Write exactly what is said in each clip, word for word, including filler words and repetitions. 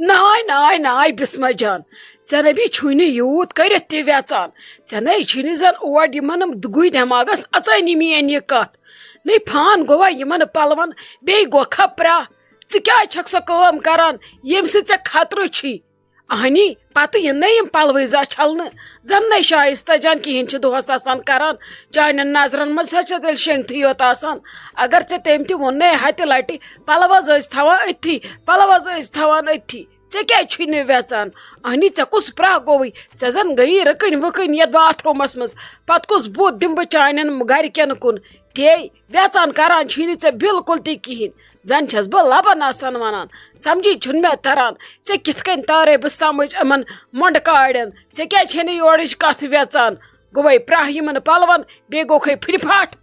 ناے ناے ناے بسمہ جان، ژےٚ نبی چھُے نہٕ یوٗت کٔرِتھ تہِ ویژان۔ ژےٚ نے چھُے نہٕ زن اور یِمن گُہۍ دٮ۪ماغس اژٲنی میٲنۍ یہِ کتھ۔ نے فان گوٚوا یِمن پلون، بیٚیہِ گوٚو کھپرا۔ ژٕ کیازِ چھکھ سۄ کٲم کران، ییٚمہِ سۭتۍ ژےٚ خطرٕ چھُے؟ اہنی، پتہٕ یِن نے یِم پلوٕے زا چھلنہٕ، زن نے شایستہ جان کِہینۍ چھِ دۄہس آسان کران۔ چانٮ۪ن نظرن منٛز ہا چھِ تیٚلہِ شنگتھٕے یوت آسان۔ اگر ژےٚ تٔمۍ تہِ ووٚن نے ہتہِ لٹہِ، پلو حظ ٲسۍ تھاوان أتھی، پلو حظ ٲسۍ تھاوان أتھی۔ ژےٚ کیازِ چھُے نہٕ ویژان؟ اہنی، ژےٚ کُس پرٛاہ گوٚوُے؟ ژےٚ زن گٔیی رٕکٕنۍ وٕکٕنۍ یتھ باتھ روٗمس منٛز۔ پتہٕ کُس بُتھ دِمہٕ بہٕ چانٮ۪ن گرِکٮ۪ن کُن؟ تے ویژان کران چھُے نہٕ ژےٚ بالکل تہِ کِہینۍ۔ زن چھَس بہٕ لبن آسان ونان، سمجھی چھُنہٕ مےٚ تران۔ ژےٚ کِتھ کٔنۍ تارے بہٕ سمجھ یِمن مۄنڈٕ کاڑٮ۪ن؟ ژےٚ کیازِ چھے نہٕ یورٕچ کتھ ویژان؟ گوٚوے پرٛاہ یِمن پلون، بیٚیہِ گوٚوکھے پھِرِ پھاٹھ۔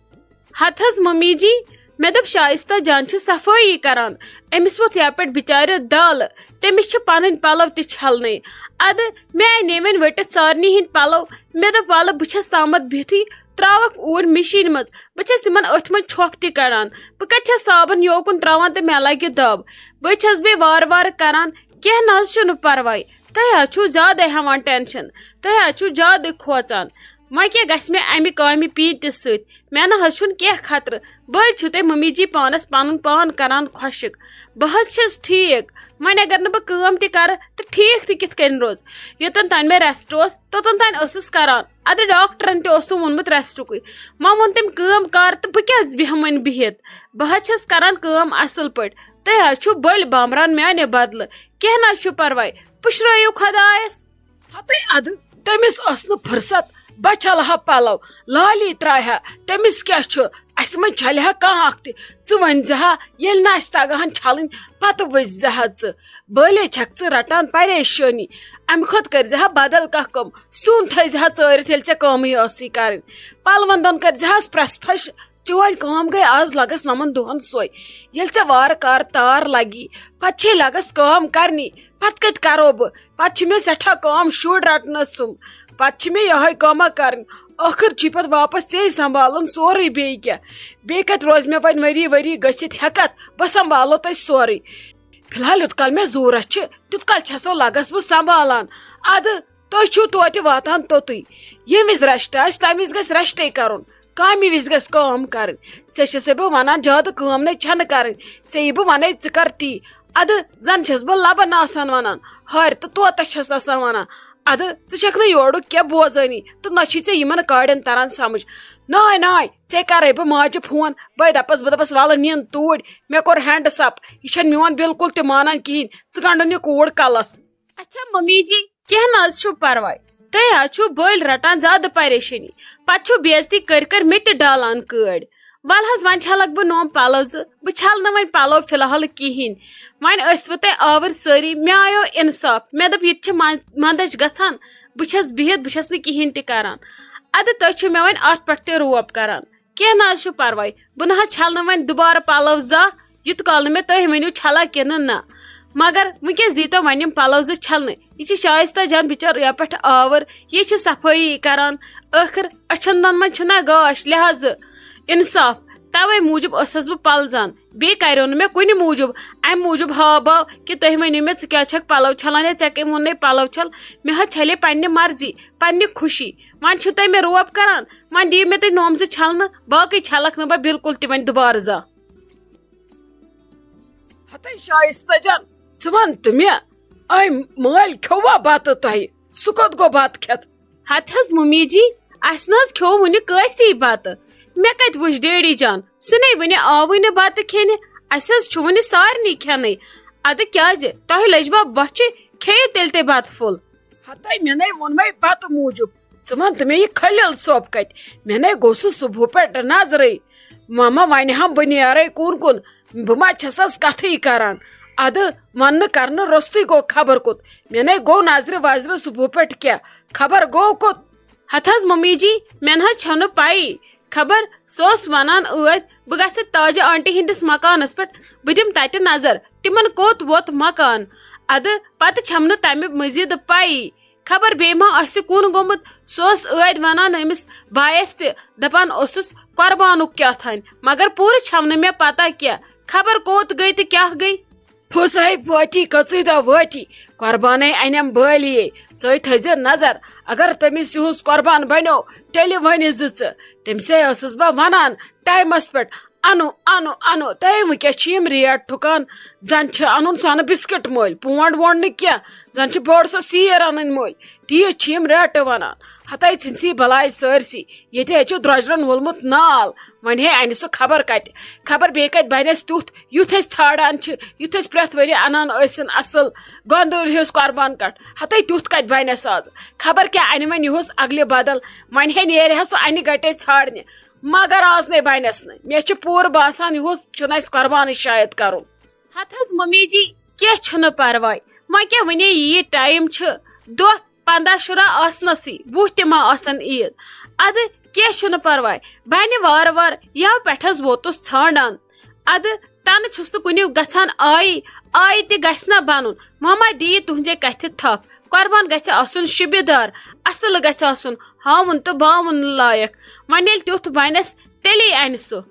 ہتہٕ حظ ممی جی، مےٚ دوٚپ شایستہ جان چھِ صفٲیی کران، أمِس ووٚتھ یپٲرۍ بِچارِ دالہٕ، تٔمِس چھِ پنٕنۍ پلو تہِ چھلنٕے۔ ادٕ مےٚ انے وۄنۍ ؤٹِتھ سارنٕے ہٕنٛدۍ پلو، مےٚ دوٚپ ولہٕ بہٕ چھَس تامتھ بِہتھٕے، تراوکھ اوٗرۍ مِشیٖنہِ منٛز، بہٕ چھَس یِمن أتھۍ منٛز چھۄکھ تہِ کڑان۔ بہٕ کتہِ چھَس صابن یوکُن تراوان تہٕ مےٚ لگہِ دب؟ بہٕ چھَس بیٚیہِ وارٕ وارٕ کران، کینٛہہ نہ حظ چھُنہٕ پرواے، تُہۍ حظ چھِو زیادَے ہٮ۪وان ٹینشن، تُہۍ حظ چھِو زیادَے کھوژان۔ وۄنۍ کیٛاہ گژھِ مےٚ اَمہِ کامہِ پیٖنتِس سۭتۍ؟ مےٚ نہ حظ چھُنہٕ کینٛہہ خطرٕ، بٔلۍ چھِو تُہۍ مٔمی جی پانَس پَنُن پان کران خۄشِک۔ بہٕ حظ چھَس ٹھیٖک، وۄنۍ اگر نہٕ بہٕ کٲم تہِ کرٕ تہٕ ٹھیٖک تہِ کِتھ کٔنۍ روزٕ؟ یوٚتَن تام مےٚ ریسٹ اوس، توٚتَن تام ٲسٕس کران۔ اَدٕ ڈاکٹرن تہِ اوسُم ووٚنمُت ریسٹُکُے، وۄنۍ ووٚن تٔمۍ کٲم کر تہٕ بہٕ کیٛازِ بیٚہمہٕ وۄنۍ بِہِتھ؟ بہٕ حظ چھَس کران کٲم اَصٕل پٲٹھۍ، تُہۍ حظ چھِو بٔلۍ بامبران میانہِ بدلہٕ۔ کینٛہہ نہ حظ چھُ پرواے، پُشرٲیِو خۄدایَس۔ ہتے ادٕ، تٔمِس ٲس نہٕ فرصت، بہٕ چھلہٕ ہا پلو، لالی ترایہِ ہا، تٔمِس کیٛاہ چھُ؟ اسہِ منٛز چھلہِ ہا کانٛہہ اکھ تہِ۔ ژٕ ؤنۍ زِ ہا، ییٚلہِ نہٕ اسہِ تگہٕ ہن چھلٕنۍ، پتہٕ وٕچھ زِ ہا ژٕ۔ بٲلے چھکھ ژٕ رٹان پریشٲنی، امہِ کھۄتہٕ کٔرۍ زِ ہا بدل کانٛہہ کٲم، سیُن تھٲے زِ ہا ژٲرِتھ، ییٚلہِ ژےٚ کٲمٕے ٲسٕے کرٕنۍ۔ پلون دۄن کٔرۍ زِ ہس پرٛس پھش۔ چٲنۍ کٲم گٔے آز لگس نَمَن دۄہَن سۄے۔ ییٚلہِ ژےٚ وارٕ کارٕ تار لگی، پتہٕ چھے لگس کٲم کرنی۔ پتہٕ کتہِ کرو بہٕ؟ پتہٕ چھِ مےٚ سٮ۪ٹھاہ کٲم، شُرۍ رٹنس سُم۔ پتہٕ چھِ مےٚ یِہوٚے کٲمہ کرٕنۍ۔ ٲخٕر چھُے پتہٕ واپس ژے سنبھالُن سورُے بیٚیہِ کیٛاہ۔ بیٚیہِ کتہِ روزِ مےٚ وۄنۍ ؤری ؤری گٔژھِتھ ہٮ۪کتھ؟ بہٕ سنبھالو تۄہہِ سورُے۔ فی الحال یوٚت کال مےٚ ضروٗرت چھِ، تیوٗت کال چھسو لگس بہٕ سنبھالان۔ ادٕ تُہۍ چھِو توتہِ واتان توٚتُے۔ ییٚمہِ وِزِ رشٹ آسہِ، تَمہِ وِزِ گژھِ رشٹے کرُن۔ کامہِ وِزِ گژھِ کٲم کرٕنۍ۔ ژےٚ چھسے بہٕ ونان، زیادٕ کٲم نے چھنہٕ کرٕنۍ۔ ژےٚ یہِ بہٕ ونے، ژٕ کر تی۔ ادٕ زن چھس بہٕ لبن آسان ونان، ہارِ تہٕ طوطس چھس آسان ونان۔ ادٕ ژٕ چھکھ نہٕ یورُک کینٛہہ بوزٲنی تہٕ نہ چھُے ژےٚ یِمن کاڑٮ۪ن تران سمجھ۔ ناے ناے، ژےٚ کرے بہٕ ماجہِ فون، بہٕ دپس، بہٕ دپس، ولہٕ نِن توٗرۍ، مےٚ کوٚر ہینڈس اپ، یہِ چھنہٕ میون بالکل تہِ مانان کِہینۍ، ژٕ گنڈُن یہِ کوٗر کلس۔ اچھا ممی جی، کینٛہہ نہ حظ چھُ پرواے، تُہۍ حظ چھِو بٔلۍ رٹان زیادٕ پریشٲنی، پتہٕ چھِو بے عزتی کٔرۍ کٔرۍ مےٚ تہِ ڈالان کٲڑۍ۔ ول حظ، وۄنۍ چھلکھ بہٕ نوٚم پلو زٕ، بہٕ چھلہٕ نہٕ وۄنۍ پلو فی الحال کِہینۍ۔ وۄنۍ ٲسوٕ تۄہہِ آوٕرۍ سٲری، مےٚ آیو انصاف، مےٚ دوٚپ یہِ تہِ چھِ من-، مندچھ گژھان، بہٕ چھس بِہِتھ، بہٕ چھس نہٕ کِہینۍ تہِ کران۔ ادٕ تُہۍ چھِو مےٚ وۄنۍ اتھ پٮ۪ٹھ تہِ روب کران۔ کینٛہہ نہ حظ چھُ پرواے، بہٕ نہ حظ چھلہٕ نہٕ وۄنۍ دُبارٕ پلو زانٛہہ، یُتھ کال نہٕ مےٚ تُہۍ ؤنِو چھلکھ کِنہٕ نہ۔ مگر وٕنکیٚس دیٖتو وۄنۍ یِم پلو زٕ چھلنہٕ۔ یہِ چھِ شایستہ جان بِچٲر یپٲٹھۍ آوُر، یہِ چھِ صفٲیی کران۔ ٲخٕر أچھن دۄن منٛز چھُنہ گاش، لہذا انصاف۔ توے موٗجوٗب ٲسٕس بہٕ پلزان، بیٚیہِ کریو نہٕ مےٚ کُنہِ موٗجوٗب، امہِ موٗجوٗب ہاو باو کہِ تُہۍ ؤنِو مےٚ ژٕ کیٛازِ چھکھ پلو چھلان یا ژےٚ کٔمۍ ووٚننے پلو چھل۔ مےٚ حظ چھلے پننہِ مرضی، پننہِ خوشی۔ وۄنۍ چھِو تُہۍ مےٚ روب کران، وۄنۍ دِیِو مےٚ تُہۍ نوٚم زٕ چھلنہٕ، باقٕے چھلکھ نہٕ بہٕ بالکل تہِ وۄنۍ دُبارٕ زانٛہہ۔ ہتے شایستہ جان، ژٕ وَن تہٕ مےٚ، أمۍ مٲلۍ کھیوٚوا بَتہٕ تۄہہِ؟ سُہ کوٚت گوٚو بَتہٕ کھٮ۪تھ؟ ہتہٕ حظ مُمی جی، اَسہِ نہٕ حظ کھیوٚو وُنہِ کٲنٛسی بَتہٕ۔ مےٚ کَتہِ وُچھ ڈیڈی جان، سُہ نے وُنہِ آوٕے نہٕ بَتہٕ کھیٚنہِ۔ اَسہِ حظ چھُ وُنہِ سارنٕے کھٮ۪نٕے۔ اَدٕ کیٛازِ؟ تۄہہِ لٔجوا بۄچھِ؟ کھیٚیِو تیٚلہِ تہِ بَتہٕ پھوٚل۔ ہتے مےٚ نے ووٚنمے بَتہٕ موٗجوٗب۔ ژٕ وَن تہٕ مےٚ، یہِ خلیل صٲب کَتہِ؟ مےٚ نے گوٚو سُہ صُبحہٕ پٮ۪ٹھ نظرٕے۔ ماما، وَنہِ ہم بہٕ نیرَے کُن کُن، بہٕ ما چھَسَس کَتھٕے کَران؟ اَدٕ وَننہٕ کَرنہٕ روٚستُے گوٚو خبر کوٚت۔ مےٚ نے گوٚو نظرِ وظرِ صُبحہٕ پٮ۪ٹھ کیٛاہ، خبر گوٚو کوٚت؟ ہَتہٕ حظ مُمی جی، مےٚ نہ حظ چھَنہٕ پَیی۔ خبر سُہ اوس وَنان ٲدۍ، بہٕ گژھٕ تاجہِ آنٹی ہِنٛدِس مکانَس پٮ۪ٹھ، بہٕ دِمہٕ تَتہِ نظر، تِمَن کوٚت ووت مکان۔ اَدٕ پَتہٕ چھَم نہٕ تَمہِ مٔزیٖد پَیی۔ خبر بیٚیہِ ما آسہِ کُن گوٚمُت۔ سُہ اوس ٲدۍ وَنان أمِس بایَس تہِ، دَپان اوسُس قۄربانُک کیٛاہ تھانۍ، مگر پوٗرٕ چھَم نہٕ مےٚ پَتہ کینٛہہ۔ خبر کوٚت گٔے تہٕ کیٛاہ گٔے۔ پھُس ہے پھٲٹی، کٔژٕے دۄہ وٲٹی، قۄربانَے اَنٮ۪م بٲلیے۔ ژٕے تھٲیزِ نظر، اگر تٔمِس ہیوٗ قۄربان بنیو، تیٚلہِ ؤنہِ زِ ژٕ۔ تٔمِسے ٲسٕس بہٕ وَنان ٹایمَس پٮ۪ٹھ، اَنو، اَنو، اَنو۔ تہٕ وٕنکیٚس چھِ یِم ریٹ ٹھُکان، زَن چھِ اَنُن سۄنہٕ بِسکِٹ مٔلۍ، پونٛڈ وونٛڈ نہٕ کینٛہہ، زَن چھِ بٔڑ سۄ سیٖر اَنٕنۍ مٔلۍ۔ تیٖژ چھِ یِم ریٹہٕ وَنان۔ ہَتَے ژھٕنسی بَلاے سٲرسٕے، ییٚتہِ ہے چھُ درٛۄجرَن وولمُت نال۔ وۄنۍ ہے اَنہِ سُہ خبر کَتہِ، خبر بیٚیہِ کَتہِ بَنٮ۪س تیُتھ، یُتھ أسۍ ژھانٛڈان چھِ، یُتھ أسۍ پرٛٮ۪تھ ؤریہِ اَنان ٲسِن اَصٕل گۄندٲلۍ ہیوٚس قۄربان کَٹھ۔ ہَتَے تیُتھ کَتہِ بَنٮ۪س آز، خبر کیٛاہ اَنہِ وۄنۍ یِہُس اَگلہِ بدل۔ وۄنۍ ہے نیرِ ہا سُہ اَنہِ گَٹے ژھانٛڈنہِ، مگر آز نے بَنٮ۪س نہٕ۔ مےٚ چھُ پوٗرٕ باسان، یِہُس چھُنہٕ اَسہِ قۄربانٕے شاید کَرُن۔ ہَتہٕ حظ مٔمی جی، کینٛہہ چھُنہٕ پَرواے۔ وۄنۍ کیٛاہ وَنے، یہِ ٹایم چھُ دۄہ پنٛداہ شُراہ آسنَسٕے، وُہ تہِ ما آسَن عیٖد۔ اَدٕ کینٛہہ چھُنہٕ پَرواے، بَنہِ وارٕ وارٕ، یَوٕ پٮ۪ٹھ حظ ووتُس ژھانٛڈان۔ اَدٕ تَنہٕ چھُس نہٕ کُنہِ گژھان آیی، آیی تہِ گژھِ نہ بَنُن۔ ماما دِیہِ تُہنٛزے کَتھِ تھپھ، قۄربان گژھِ آسُن شِبہِ دار، اَصٕل گژھِ آسُن، ہاوُن تہٕ باوُن لایق۔ وۄنۍ ییٚلہِ تیُتھ بَنٮ۪س، تیٚلے اَنہِ سُہ۔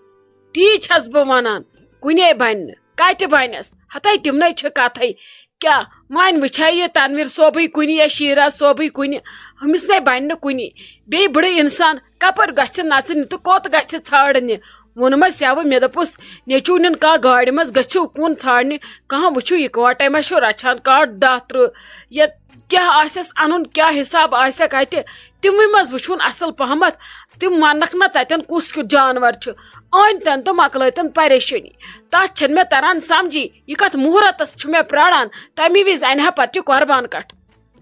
تی چھَس بہٕ وَنان، کُنے بَنہِ نہٕ، کَتہِ بَنٮ۪س؟ ہَتَے تِمنٕے چھِ کَتھٕے۔ کیٛاہ وۄنۍ وٕچھِ ہا یہِ تنویر صٲبٕے کُنہِ یا شیراز صٲبٕے کُنہِ؟ ہُمِس نے بَنہِ نہٕ کُنی۔ بیٚیہِ بٕڑٕ اِنسان کَپٲرۍ گژھِ نَژٕنہِ تہٕ کوٚت گژھِ ژھانٛڈنہِ؟ ووٚنمَس یَوٕ، مےٚ دوٚپُس، نیٚچوٗ نیُن کانٛہہ گاڑِ منٛز گٔژھِو کُن ژھانٛڈنہِ، کانٛہہ وٕچھِو یِکوَٹَے ما چھُ رَچھان کَٹھ دَہ تٕرٛہ، یا کیٛاہ آسٮ۪س اَنُن، کیٛاہ حِساب آسٮ۪کھ اَتہِ، تِموٕے منٛز وٕچھوُن اَصٕل پَہمَتھ۔ تِم وَنَکھ نہ تَتٮ۪ن کُس کیُتھ جانوَر چھُ۔ أنۍ تَن تہٕ مۄکلٲے تَن پریشٲنی۔ تَتھ چھَنہٕ مےٚ تَران سَمجھی، یہِ کَتھ مُہرَتَس چھُ مےٚ پرٛاران، تَمی وِزِ اَنہِ ہا پَتہٕ یہِ قۄربان کَٹھ۔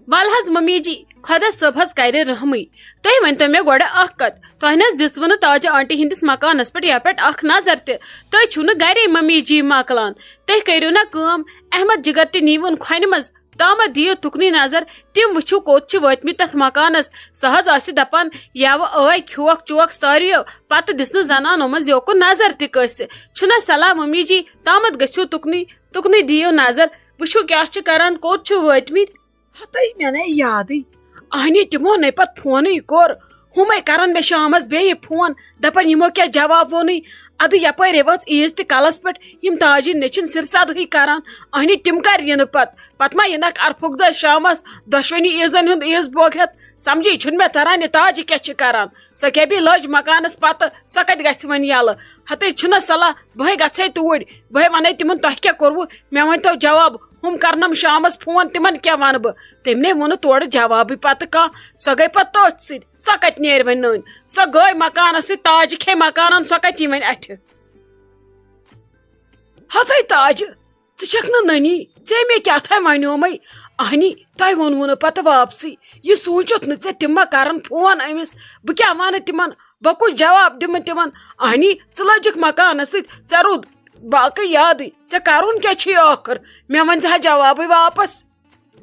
وَلہٕ حظ مٔمی جی، خۄدا صٲب حظ کَرِ رحمٕے۔ تُہۍ ؤنۍتو مےٚ گۄڈٕ اَکھ کَتھ، تۄہہِ نہ حظ دِژوٕ نہٕ تاجہِ آنٹی ہِنٛدِس مکانَس پٮ۪ٹھ یَپٲرۍ اَکھ نظر تہِ؟ تُہۍ چھُو نہٕ گَرے مٔمی جی مۄکلان۔ تُہۍ کٔرِو نہ کٲم، احمد جِگر تہِ نیٖوُن کھۄنہِ منٛز، تامَتھ دِیِو تُکنُے نظر، تِم وٕچھِو کوٚت چھِ وٲتۍمٕتۍ تَتھ مکانَس۔ سۄ حظ آسہِ دَپان، یَوٕ ٲے کھیوکھ چوکھ ساروِیو، پَتہٕ دِژ نہٕ زَنانو منٛز یوکُن نظر تہِ کٲنٛسہِ۔ چھُنہ صلاح مٔمی جی، تامَتھ گٔژھِو تُکنُے، تُکنُے دِیِو نظر، وٕچھِو کیٛاہ چھِ کَران، کوٚت چھِ وٲتۍمٕتۍ۔ ہَتَے مےٚ نے یادٕے، اہنی تِمو نے پَتہٕ فونٕے کوٚر۔ ہُمَے کَرَن مےٚ شامَس بیٚیہِ فون، دَپَن یِمو کیٛاہ جواب ووٚنُے۔ اَدٕ یَپٲرۍ وٲژ عیٖز تہِ کَلَس پٮ۪ٹھ، یِم تاجِنۍ نیٚچِنۍ سِر سَدٕہٕے کَران۔ اہنی تِم کَر یِنہٕ پَتہٕ؟ پَتہٕ ما یِنَکھ اَرفُک دۄہ شامَس، دۄشوٕنی عیٖزَن ہُنٛد عیٖز بوگ ہٮ۪تھ؟ سَمجھی چھُنہٕ مےٚ تَران، یہِ تاجہِ کیٛاہ چھِ کَران۔ سۄ کیٛاہ بیٚیہِ لٔج مکانَس پَتہٕ، سۄ کَتہِ گژھِ وۄنۍ یَلہٕ؟ ہَتَے چھُنہ صلاح، بہٕ ہے گژھٕ ہے توٗرۍ، بہٕ ہے وَنَے تِمَن، تۄہہِ کیٛاہ کوٚروٕ؟ مےٚ ؤنۍتو جواب، ہُم کَرنَم شامَس فون، تِمَن کیٛاہ وَنہٕ بہٕ؟ تٔمۍ نے ووٚنُن تورٕ جوابٕے پَتہٕ کانٛہہ، سۄ گٔے پَتہٕ تٔتھۍ سۭتۍ، سۄ کَتہِ نیرِ وۄنۍ نٔنۍ؟ سۄ گٔے مکانَس سۭتۍ، تاجہِ کھے مکانَن، سۄ کَتہِ یی وۄنۍ اَتھِ؟ ہَتَے تاجہِ، ژٕ چھَکھ نہٕ نٔنی، ژےٚ مےٚ کیٛاہ تھام وَنیومَے؟ اَہنی، تۄہہِ ووٚنوُ نہٕ پَتہٕ واپسٕے، یہِ سوٗنٛچِتھ نہٕ ژےٚ تِم ما کَرَن فون أمِس، بہٕ کیٛاہ وَنہٕ تِمَن؟ بہٕ کُس جواب دِمہٕ تِمن؟ اہنی، ژٕ لٔجِکھ مکانس سۭتۍ، ژےٚ روٗد باقٕے یادٕے۔ ژےٚ کرُن کیٛاہ چھُے ٲخٕر؟ مےٚ ؤنۍ زِ ہا جوابٕے واپس۔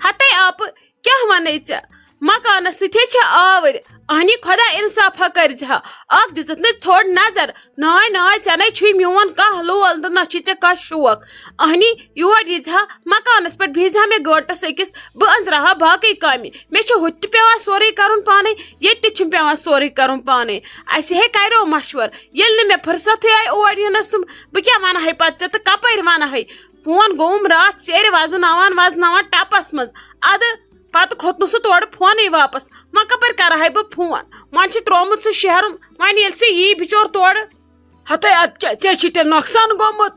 ہتے آپہٕ، کیٛاہ ونے ژےٚ؟ مکانس سۭتۍ ہے چھےٚ آوٕرۍ۔ اہنی، خۄدا انصافا کٔرۍ زِ ہا، اکھ دِژٕتھ نے ژھوٚڑ نظر۔ ناے، ناے، ژےٚ نے چھُے میون کانٛہہ لول تہٕ نہ چھُے ژےٚ کانٛہہ شوق۔ اہنی، یور ییٖزِ ہا، مکانس پٮ۪ٹھ بیٚہزِ ہا مےٚ گٲنٛٹس أکِس، بہٕ أنٛزراوٕ ہا باقٕے کامہِ۔ مےٚ چھُ ہُتہِ تہِ پٮ۪وان سورُے کرُن پانے، ییٚتہِ تہِ چھُم پٮ۪وان سورُے کرُن پانے۔ اسہِ ہے کریو مشور، ییٚلہِ نہٕ مےٚ فرصتھٕے آیہِ اور یِنس، تہٕ بہٕ کیٛاہ ونہٕ ہے پتہٕ ژےٚ تہٕ کپٲرۍ ونہٕ ہے؟ فون گوٚوُم راتھ ژیرِ وزناوان وزناوان ٹپس منٛز۔ ادٕ پتہٕ کھوٚت نہٕ سُہ تورٕ فونٕے واپس۔ وۄنۍ کپٲرۍ کرٕ ہے بہٕ فون؟ وۄنۍ چھُ ترٛوومُت سُہ شیرُن، وۄنۍ ییٚلہِ سُہ یی بِچور تورٕ۔ ہتے، ادٕ کیٛاہ، ژےٚ چھُے تیٚلہِ نۄقصان گوٚمُت؟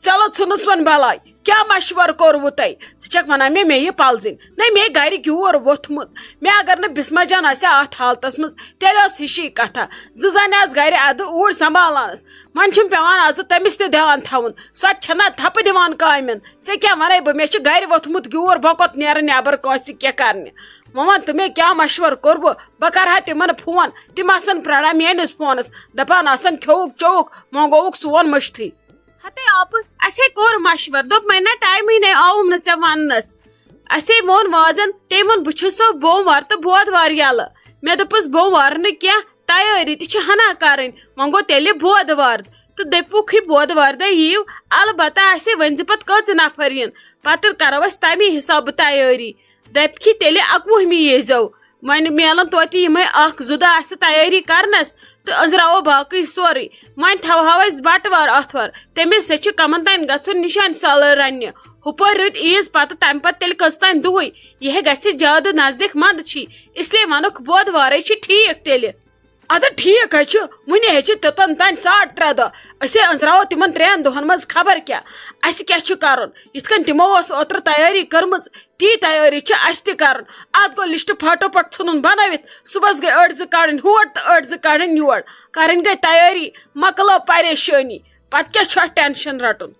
چلو، ژھٕنُس وۄنۍ بلاے۔ کیٛاہ مشورٕ کوٚروٕ تۄہہِ؟ ژٕ چھکھ ونان مےٚ، مےٚ یہِ پلزٕنۍ؟ نہ، مےٚ گرِ گیوٗر ووٚتھمُت۔ مےٚ اگر نہٕ بسمہ جان آسہِ ہا اتھ حالتس منٛز، تیٚلہِ ٲس ہِشی کتھا۔ زٕ زنہِ آسہٕ گرِ ادٕ اوٗرۍ سنبھالنس۔ وۄنۍ چھُم پٮ۪وان از تٔمِس تہِ دیان تھاوُن۔ سۄ تہِ چھنہ تھپہٕ دِوان کامٮ۪ن۔ ژےٚ کیٛاہ ونے بہٕ؟ مےٚ چھُ گرِ ووٚتھمُت گیوٗر، بہٕ کوٚت نیرٕ نٮ۪بر کٲنٛسہِ کینٛہہ کرنہِ؟ وۄنۍ وَن تہٕ مےٚ، کیٛاہ مشورٕ کوٚروٕ؟ بہٕ کرٕ ہا تِمن فون، تِم آسن پرٛاران میٲنِس فونس، دپان آسن، کھیوٚوُکھ چوٚوُکھ، وۄنۍ گوٚوُکھ سون مٔشتھٕے۔ ہتے آپہٕ، اسے کوٚر مشورٕ، دوٚپ وۄنۍ نہ ٹایمٕے نے آوُم نہٕ ژےٚ وننس۔ اسے ووٚن وازن، تٔمۍ ووٚن، بہٕ چھُسو بوموار تہٕ بودوار یلہٕ۔ مےٚ دوٚپُس، بوموار نہٕ کینٛہہ، تیٲری تہِ چھِ ہنا کرٕنۍ، وۄنۍ گوٚو تیٚلہِ بودوار۔ تہٕ دٔپِوُکھٕے، بودوارِ دۄہ یِیِو، البتہ اسے ؤنۍ زِ پتہٕ کٔژ نفر یِن، پتہٕ کرو أسۍ تمی حسابہٕ تیٲری۔ دپہِ کہِ تیٚلہِ اکوُہمہِ ییٖزیو۔ وۄنۍ میلن توتہِ یِمے اکھ زٕ دۄہ اسہِ تیٲری کرنس تہٕ أنٛزراوو باقٕے سورُے۔ وۄنۍ تھاوہاو أسۍ بٹوار آتھوار، تمے سۭتۍ چھِ کمن تام گژھُن نشانہِ سالٲر رننہِ۔ ہُپٲرۍ رُدۍ عیٖز پتہٕ، تمہِ پتہٕ تیٚلہِ کٔژ تام دُہٕے؟ یہِ ہے گژھِ زیادٕ نزدیٖک، منٛدٕ چھی، اس لیے ونُکھ بۄدوارے چھِ ٹھیٖک تیٚلہِ۔ ادٕ ٹھیٖک ہے چھُ، وُنہِ ہے چھِ توٚتن تام ساڑ ترٛےٚ دۄہ۔ أسۍ ہے أنٛزراوو تِمن ترٛٮ۪ن دۄہن منٛز خبر کیٛاہ۔ اسہِ کیٛاہ چھُ کرُن؟ یِتھ کٔنۍ تِمو ٲس اوترٕ تیٲری کٔرمٕژ، تی تیٲری چھِ اسہِ تہِ کرُن۔ اتھ گوٚو لسٹ پھاٹو پٹ ژھُنُن بنٲوِتھ۔ صُبحس گٔے أڑۍ زٕ کڑٕنۍ ہور تہٕ أڑۍ زٕ کڑٕنۍ یور۔ کرٕنۍ گٔے تیٲری، مۄکلٲو پریشٲنی۔ پتہٕ کیٛاہ چھُ اتھ ٹینشن رٹُن؟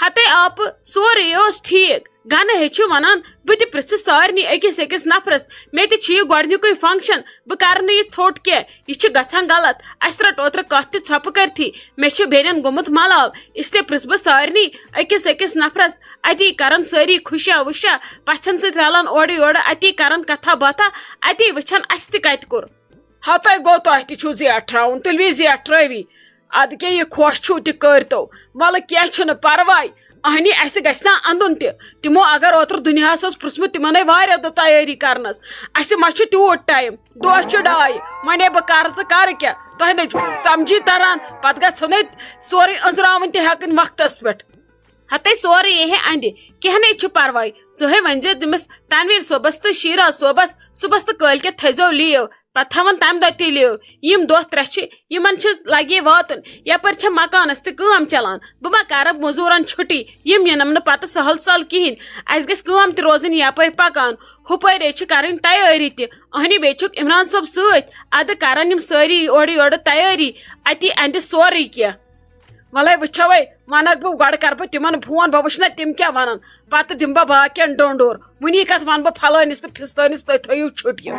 ہتے آپہٕ، سورُے اوس ٹھیٖک۔ گنہٕ ہے چھُ ونان، بہٕ تہِ پرژھٕ سارنٕے أکِس أکِس نفرس۔ مےٚ تہِ چھُ یہِ گۄڈنیُکُے function، بہٕ کرٕ نہٕ یہِ ژھوٚٹ کینٛہہ، یہِ چھُ گژھان غلط۔ اسہِ رٔٹ اوترٕ کتھ تہِ ژھۄپہٕ کٔرتھٕے، مےٚ چھُ بیٚنٮ۪ن گوٚمُت ملال، اس لیے پرژھٕ بہٕ سارنٕے أکِس أکِس نفرس۔ اتی کرن سٲری خوشیا وشیا، پژھٮ۪ن سۭتۍ رلن اورٕ یورٕ، اتی کرن کتھا باتھا، اتی وٕچھن اسہِ تہِ کتہِ کوٚر۔ ہتے گوٚو، تۄہہِ تہِ چھُو زیٹھراوُن، تُلوی زیٹھرٲوی۔ ادٕ کیٛاہ یہِ خۄش چھُو تہِ کٔرۍتو۔ وَلہٕ کینٛہہ چھُنہٕ پرواے، اہنی اسہِ گژھِ نا اندُن تہِ۔ تِمو اگر اوترٕ دُنیاہس اوس پرٛژھمُت، تِمن آیہِ واریاہ دۄہ تیٲری کرنس۔ اسہِ ما چھُ تیوٗت ٹایم؟ دۄہ چھِ ڈاے، وۄنۍ ہے بہٕ کرٕ تہٕ کرٕ کیٛاہ؟ تۄہہِ نے چھُ سمجھی تران، پتہٕ گژھو نے سورُے أنٛزراوُن تہِ ہٮ۪کٕنۍ وقتس پٮ۪ٹھ۔ ہتے سورُے یی ہے اندِ، کینٛہہ نے چھُ پرواے۔ ژٕ ہے ؤنۍ زِ تٔمِس تنویر صٲبس تہٕ شیرا صٲبس صُبحس تہٕ کٲلۍ کٮ۪تھ تھٲیزیو leave، پتہٕ تھاوَن تَمہِ دۄہ تہِ leave۔ یِم دۄہ ترٛےٚ چھِ، یِمن چھِ لگے واتُن، یپٲرۍ چھےٚ مکانس تہِ کٲم چلان۔ بہٕ ما کرٕ مٔزوٗرن چھُٹی؟ یِم یِنم نہٕ پتہٕ سہل سہل کِہینۍ۔ اسہِ گژھِ کٲم تہِ روزٕنۍ یپٲرۍ پکان، ہُپٲرۍ ہے چھِ کرٕنۍ تیٲری تہِ۔ اہنہِ بیٚیہِ چھُکھ عمران صٲب سۭتۍ، ادٕ کرن یِم سٲری اورٕ یورٕ تیٲری، اتی اندِ سورُے کینٛہہ۔ وَلَے وٕچھو وۄنۍ، وَنَکھ بہٕ گۄڈٕ، کَرٕ بہٕ تِمَن فون، بہٕ وٕچھِ نہ تِم کیٛاہ وَنَن۔ پَتہٕ دِمہٕ بہٕ باقیَن ڈونڈور۔ وٕنی کَتھ وَنہٕ بہٕ فَلٲنِس تہٕ فِستٲنِس، تُہۍ تھٲیِو چھُٹی۔